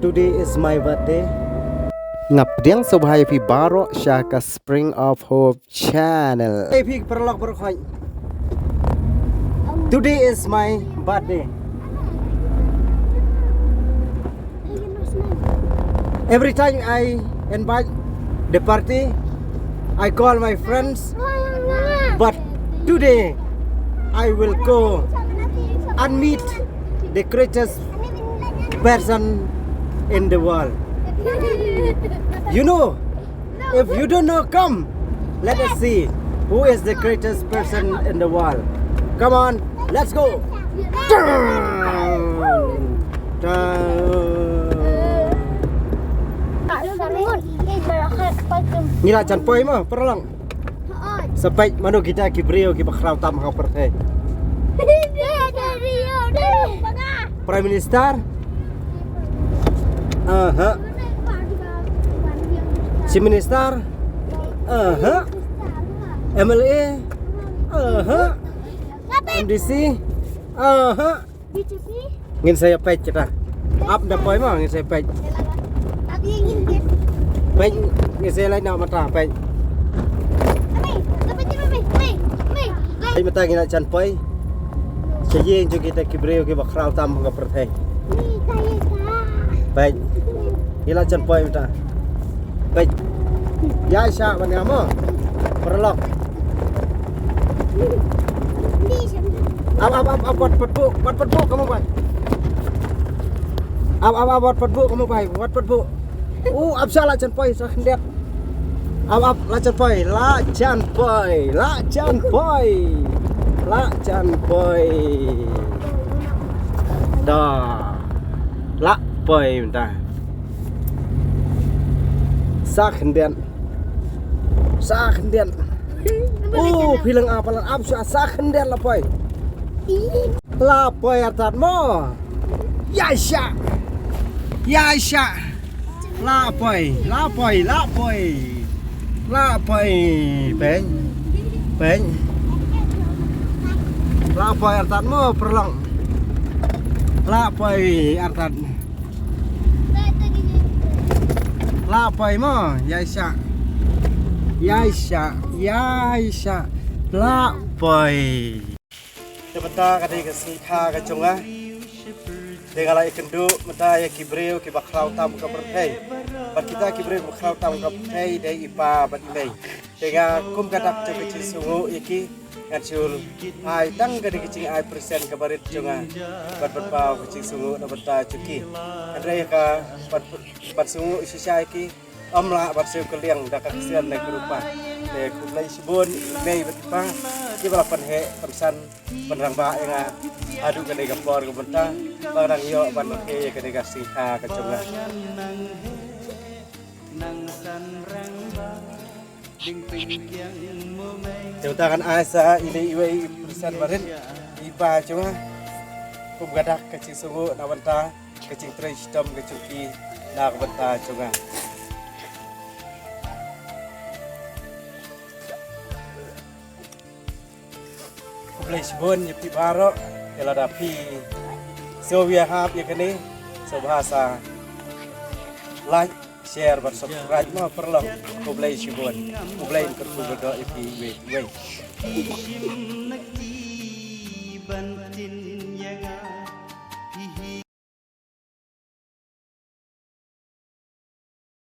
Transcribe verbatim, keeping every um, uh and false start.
Today is my birthday. Nga pdiang sngewbha ïa phi baroh sha ka Spring of Hope Channel. Ei phi paralok baroh khoit. Today is my birthday. Every time I invite the party, I call my friends. But today, I will go and meet the greatest person in the world. You know, if you don't know, come. Let us see who is the greatest person in the world. Come on, let's go. Dun, dun. Ngi la jan poi mo, paralok. Sa peit mano kita ki briew kiba khraw tam ha pyrthei. Prime Minister. Aha. Chief Minister. Aha. M L A. Aha. M D C. Aha. Ngin sa ïa peit kita. Ap da poi mo ngin sa ïa peit. Peit ngin sa ïa leit na mata peit. Peit mata ngin la jan poi. Sa ïeng jong kita ki briew kiba khraw tam ha pyrthei. Peit. Ngin la jan poi mata. Peit. Ïa sha ban ïa mo. Paralok. Ap ap ap ap wat pat buh, wat pat buh ka mobile. Ap ap ap wat pat buh ka mobile, wat pat buh. U ap sha la jan poi sa khyndiat. Ap ap la jan poi, la jan poi, la jan poi. La jan poi. Da. La poi mynta. Sa khyndiat. Sa khyndiat. Oh, phi leng ap la ap sha sa khyndiat la poi. La poi artat mo. Ïa sha. Ïa sha. La poi, la poi, la poi. La poi, peng. Peng. La poi artat mo paralok. La poi artat. La poi mo, ïa sha. Ïa sha, ïa sha. La poi. Te mynta ka dei ka sngi kha ka jong nga. Te nga la ïakynduh mynta ïa ki briew kiba khraw tam ka pyrthei. Bad kita ki briew kiba khraw tam ka pyrthei dei i pa bad i mei. Te nga kum ka dak jong ka jingsngewnguh ïa ki ngan shu ai tang ka dei ka jingai present kaba rit jong nga. Bad ban paw ka jingsngewnguh na bynta jong ki. Hynrei ka ban ban sngewnguh shisha ïa ki. Ym lah ban siew kylliang da ka ksian ne ka rupa. Te khublei shibun i mei bad i pa kiba la pynheh pynsan pynrangbah ïa nga haduh kane ka por ka mynta ba nga dang ïoh ban ïa kane ka sngi kha ka jong nga. Te mynta ngan ai sa ine iwei i pyrsan barit i pa jong nga. Kum ka dak ka jingsngewnguh na bynta ka jingtrei shitom ka jong ki na ka bynta jong nga. Khublei shibun ïa phi baroh, te lada phi sngewbha hap ïa kane, sngewbha sa like, share bad subscribe mo paralok. Khublei shibun. Khublei kyrkhu baroh ïa phi iwei iwei.